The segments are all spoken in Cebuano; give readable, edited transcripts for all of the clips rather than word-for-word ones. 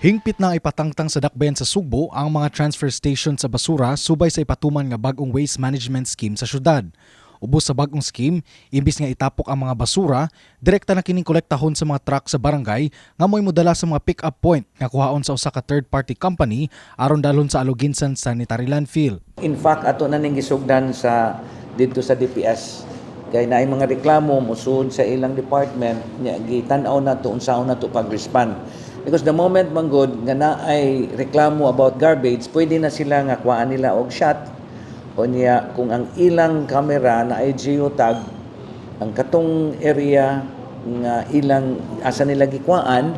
Hingpit na ipatangtang sa dakbayan sa Sugbo ang mga transfer station sa basura subay sa ipatuman nga bag-ong waste management scheme sa syudad. Ubos sa bag-ong scheme, imbis nga itapok ang mga basura, direkta na kining kolektahon sa mga truck sa barangay nga mo'y modala sa mga pick-up point nga kuhaon sa usa ka third-party company aron dalhon sa Aloguinsan Sanitary Landfill. In fact, ato na ning gisugdan sa didto sa DPS. Kay naay mga reklamo musud sa ilang department nya, gitan-aw nato unsaon nato pag-respond. Because the moment man gud nga naay reklamo about garbage, pwede na sila nga kuhaan nila og shot o niya kung ang ilang camera na ay geotag ang katong area nga ilang asa nila gikuhaan,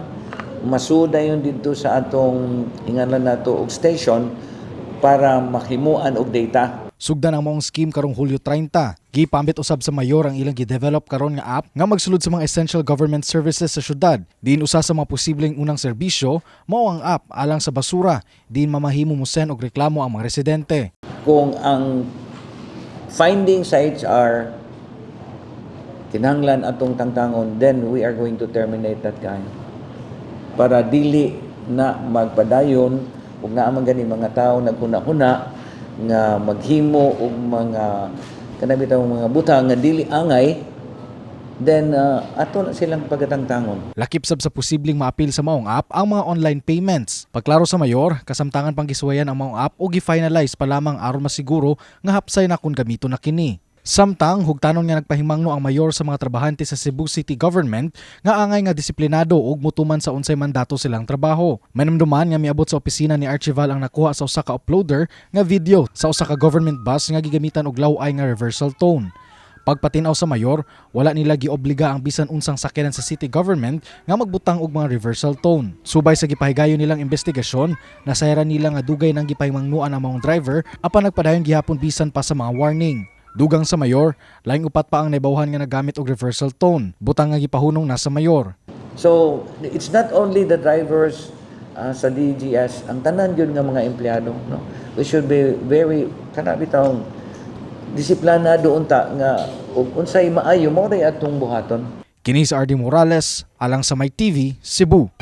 masuda yun didto sa atong ingalan nato og station para mahimuan og data. Sugdan ang maong scheme karong Hulyo 30. Gipambit usab sa mayor ang ilang gi-develop karon nga app nga magsulod sa mga essential government services sa syudad. Diin usa sa mga posibleng unang serbisyo mao ang app alang sa basura, diin mamahimo mo send og reklamo ang mga residente. Kung ang finding sa HR kinahanglan atong tangtangon, then we are going to terminate that guy. Para dili na magpadayon ug naa man gani mga tao naghuna-huna nga maghimo og mga kana bitaw mga butang nga dili angay, then ato na silang pagatangtangon. Lakip sab sa posibleng maapil sa maong app ang mga online payments. Pagklaro sa mayor, kasamtangan pang gisuwayan ang maong app o gi-finalize pa lamang aron masiguro nga hapsay na kung gamito na kini. Samtang hugtanon nga nagpahimangno ang mayor sa mga trabahante sa Cebu City Government nga angay nga disiplinado ug mutuman sa unsay mandato silang trabaho. Mainumduman nga miabot sa opisina ni Archival ang nakuha sa usa ka uploader nga video sa usa ka government bus nga gigamitan og law-ay nga reversal tone. Pagpatinaw sa mayor, wala nila giobliga ang bisan unsang sakyanan sa city government nga magbutang og mga reversal tone. Subay sa gipahigayon nilang investigasyon, nasayran nila nga dugay nang gipahimangnuan ang mga driver apan nagpadayon gihapon bisan pa sa mga warning. Dugang sa mayor, laing upat pa ang naibawhan nga nagamit og reversal tone, butang nga gipahunong na sa mayor. So, it's not only the drivers sa DGS, ang tanan yun nga mga empleyado, no? We should be very kana bitawng disiplinado unta nga ug unsay maayo mao ray atong buhaton. Kini si RD Morales, alang sa My TV, Cebu.